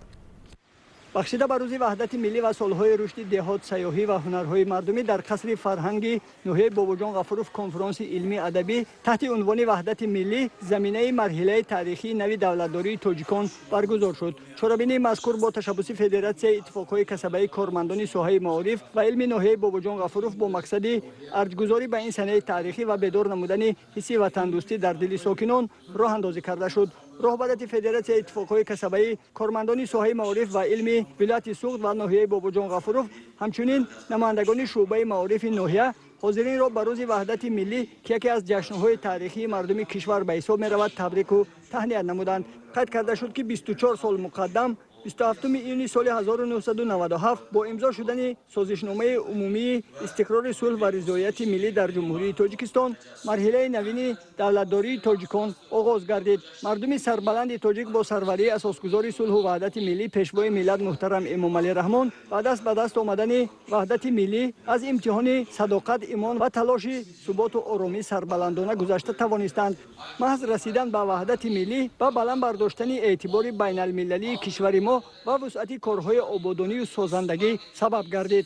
Бахшида ба Рӯзи ваҳдати миллӣ ва солҳои рушди деҳот, сайёҳӣ ва ҳунарҳои мардумӣ дар қасри фарҳанги ноҳияи Бобоҷон Ғафуров конфронси илмӣ адабӣ таҳти унвони «Ваҳдати миллӣ заминаи марҳилаи таърихии нави давлатдории тоҷикон» баргузор шуд. Чорабинии мазкур бо ташаббуси Федератсияи иттифоқҳои касабаи кормандони соҳаи маориф ва илми ноҳияи Бобоҷон Ғафуров бо мақсади арҷгузорӣ ба ин санаи таърихӣ ва бедор намудани ҳисси ватандӯстӣ дар дили сокинон роҳандозӣ карда шуд. Роҳбарияти Федератсияи иттифоқҳои касабаи кормандони соҳаи маориф ва илми вилояти Суғд ва ноҳияи Бобоҷон Ғафуров, ҳамчунин намояндагони шӯъбаи маорифи ноҳия ҳозиринро ба Рӯзи ваҳдати миллӣ, ки яке аз ҷашнҳои таърихии мардуми кишвар ба ҳисоб меравад, табрику таҳният намуданд. Қайд карда шуд, ки 24 сол муқаддам 27 июни соли 1997 бо имзо шудани созишномаи умумии истиқрори сулҳ ва ризояти миллӣ дар Ҷумҳурии Тоҷикистон марҳилаи навини давлатдории тоҷикон оғоз гардид. Мардуми сарбаланди тоҷик бо сарварии асосгузори сулҳу ваҳдати миллӣ, пешвои миллат муҳтарам Эмомалӣ Раҳмон ба даст ба даст омадани ваҳдати миллӣ аз имтиҳони садоқат, имон ва талоши суботу оромӣ сарбаландона гузашта тавонистанд. Маҳз расидан ба ваҳдати миллӣ ва баланд бардоштани эътибори байналмилалии кишвари мо ва вусъати корҳои ободонию созандагӣ сабаб гардид.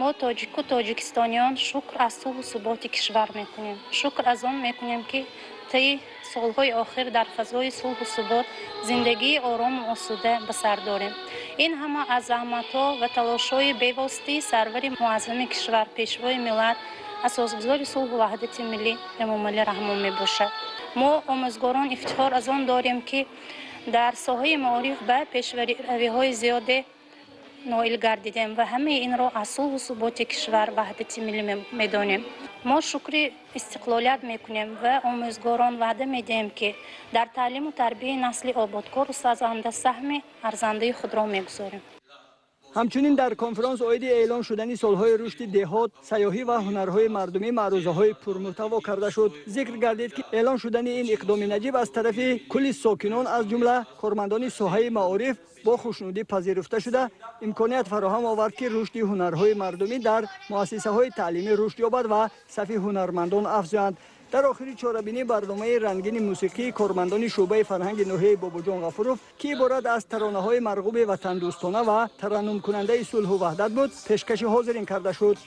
Мо тоҷику тоҷикистониён шукр аз сулҳу суботи кишвар мекунем. Шукр аз он мекунем, ки таи солҳои охир дар фазои сулҳу субот зиндагии орому осуда ба сар дорем. Ин ҳама аз заҳматҳо ва талошҳои бевоситаи сарвари муаззами кишвар, пешвои миллат, асосгузори сулҳу ваҳдати миллӣ Эмомалӣ Раҳмон мебошад. Мо омӯзгорон ифтихор аз он дорем, ки дар соҳаи маориф ба пешравиҳои зиёде ноил гардидем ва ҳамаи инро аз сулҳу суботи кишвар, ваҳдати миллӣ медонем. Мо шукри истиқлолият мекунем ва омӯзгорон ваъда медиҳем, ки дар таълиму тарбияи насли ободкору сазанда саҳми арзандаи худро мегузорем. Ҳамчунин дар конфронс оиди эълон шудани солҳои рушди деҳот, сайёҳӣ ва ҳунарҳои мардумӣ маърузаҳои пурмуҳтаво карда шуд. Зикр гардид, ки эълон шудани ин иқдоми наҷиб аз тарафи кулли сокинон, аз ҷумла кормандони соҳаи маориф, бо хушнудӣ пазируфта шуда, имконият фароҳам овард, ки рушди ҳунарҳои мардумӣ дар муассисаҳои таълимӣ рушд ёбад ва сафи ҳунармандон афзоянд. Дар охири чорабинӣ барномаи рангини мусиқии кормандони шӯъбаи фарҳанги ноҳияи Бобоҷон Ғафуров, ки иборат аз таронаҳои марғуби ватандӯстона ва тараннумкунандаи сулҳу ваҳдат буд, пешкаши ҳозирин карда шуд.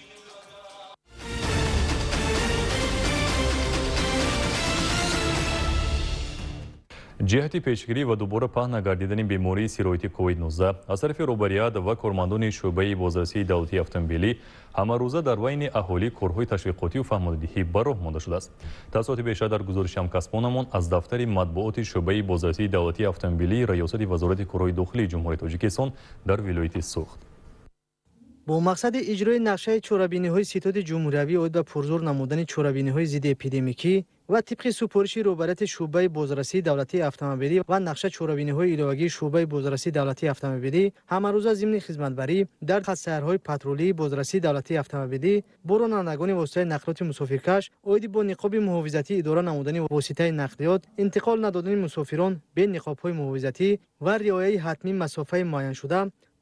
Ҷиҳати пешгирӣ ва дубора паҳн нагардидани бемории сирояти COVID-19 аз тарафи роҳбарият ва кормандони шӯъбаи бозрасии давлатии автомобилӣ ҳамарӯза дар байни аҳолӣ корҳои ташвиқотию фаҳмодиҳӣ ба роҳ монда шудааст. Тафсилоти бештар дар гузориши ҳамкасбонамон аз дафтари матбуоти шӯъбаи бозрасии давлатии автомобилии Раёсати Вазорати корҳои дохилии Ҷумҳурии Тоҷикистон дар вилояти Суғд. Бо мақсади иҷрои нақшаи чорабиниҳои ситоди ҷумҳуриявӣ оид ба пурзур намудани чорабиниҳои зидди эпидемикӣ ва тибқи супориши роҳбарияти шӯъбаи бозрасии давлатии автомобилӣ ва нақша чорабиниҳои иловагии шӯъбаи бозрасии давлатии автомобилӣ ҳамарӯза зимни хизматбарӣ дар хатсайрҳои патрулии бозрасии давлатии автомобилӣ бо ронандагони воситаи нақлиёти мусофиркаш оиди бо ниқоби муҳофизатӣ идора намудани воситаи нақлиёт, интиқол надодани мусофирон бе ниқобҳои муҳофизатӣ ва риояи ҳатмии масофаи муайяншуда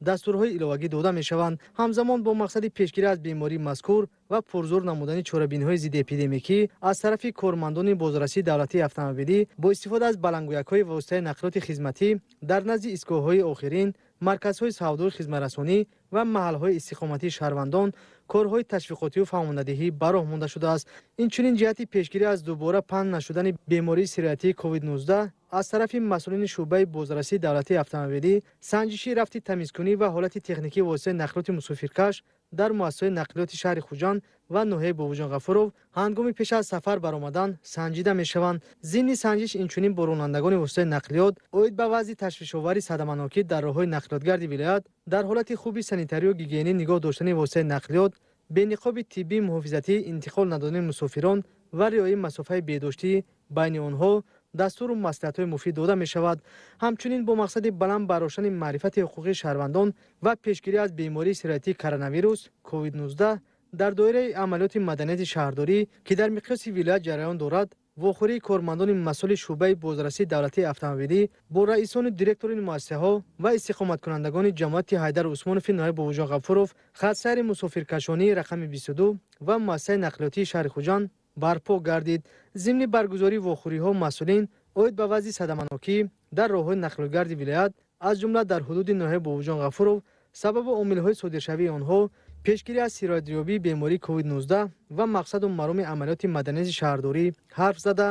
дастурҳои иловагӣ дода мешаванд. Ҳамзамон бо мақсади пешгирӣ аз бемории мазкур ва пурзур намудани чорабиниҳои зидди эпидемикӣ аз тарафи кормандони бозрасии давлатии автомобилӣ бо истифода аз баландгӯякҳои воситаи нақлиёти хизматӣ дар назди истгоҳҳои охирин, марказҳои савдою хизматрасонӣ ва маҳалҳои истиқоматии шаҳрвандон корҳои ташвиқотию фаҳмондадиҳӣ ба роҳ монда шудааст. Инчунин ҷиҳати пешгирӣ аз дубора паҳн нашудани бемории сироятии COVID-19 аз тарафи масъулини шӯъбаи бозрасии давлатии автомобилӣ санҷиши рафти тамизкунӣ ва ҳолати техникии воситаи нақлиёти мусофиркаш дар муассисаҳои нақлиёти шаҳри Хуҷанд ва ноҳияи Бобоҷон Ғафуров ҳангоми пеш аз сафар баромадан санҷида мешаванд. Зимни санҷиш инчунин бо ронандагони воситаи нақлиёт оид ба вазъи ташвишовари садаманокӣ дар роҳҳои нақлиётгарди вилоят, дар ҳолати хуби санитарию гигиенӣ нигоҳ доштани воситаи нақлиёт, бениқоби тиббии муҳофизатӣ интиқол надодани мусофирон ва риояи масофаи беҳдоштӣ байни онҳо дастуру маслиҳатҳои муфид дода мешавад. Ҳамчунин бо мақсади баланд бардоштани маърифати ҳуқуқии шаҳрвандон ва пешгирӣ аз бемории сироятии коронавирус COVID-19 дар доираи амалиёти маданияти шаҳрдорӣ, ки дар миқёси вилоят ҷараён дорад, вохӯрии кормандони масъули шӯъбаи бозрасии давлатии автомобилӣ бо раисону директорони муассисаҳо ва истиқоматкунандагони ҷамоати Ҳайдар Усмонови ноҳияи Бобоҷон Ғафуров, хатсайри мусофиркашонии рақами 22 ва муассисаи нақлиётии шаҳри Хуҷанд барпо гардид. Зимни баргузории вохӯриҳо масъулин оид ба вазъи садаманокӣ дар роҳҳои нақлиётгарди вилоят, аз ҷумла дар ҳудуди ноҳияи Бобоҷон Ғафуров, сабабу омилҳои содиршавии онҳо, пешгирӣ аз сироятёбии бемории COVID-19 ва мақсаду мароми амалиёти маданияти шаҳрдорӣ ҳарф зада,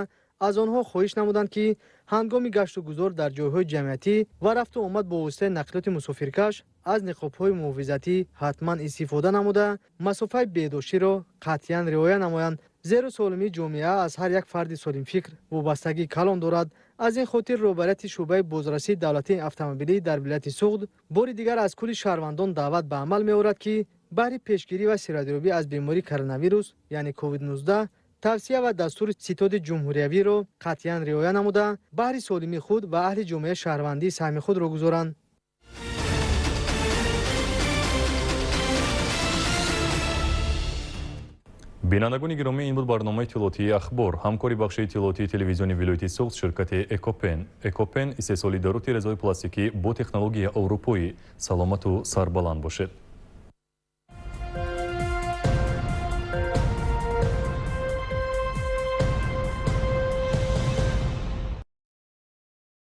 аз онҳо хоҳиш намуданд, ки ҳангоми гашту гузор дар ҷойҳои ҷамъиятӣ ва рафту омад бо воситаи нақлиёти мусофиркаш аз ниқобҳои муҳофизатӣ ҳатман истифода намуда, масофаи беҳдоштиро қатъиян риоя намоянд, зеро солимии ҷомеа аз ҳар як фарди солимфикр вобастагии калон дорад. Аз ин хотир роҳбарияти шӯъбаи бозрасии давлатии автомобилӣ дар вилояти Суғд бори дигар аз кулли шаҳрвандон даъват ба амал меорад, ки баҳри пешгирӣ ва сироятёбӣ аз бемории коронавирус, яъне COVID-19, тавсия ва дастури ситоди ҷумҳуриявиро қатъиян риоя намуда, баҳри солимии худ ва аҳли ҷомеаи шаҳрвандӣ саҳми худро гузоранд. Бинандагони гиромӣ, ин буд барномаи иттилоотии Ахбор. Ҳамкори бахши иттилоотии телевизиони вилояти Суғд ширкати Экопен. Экопен истеҳсоли дару тирезаҳои пластикӣ бо технологияи аврупоӣ. Саломату сарбаланд бошед.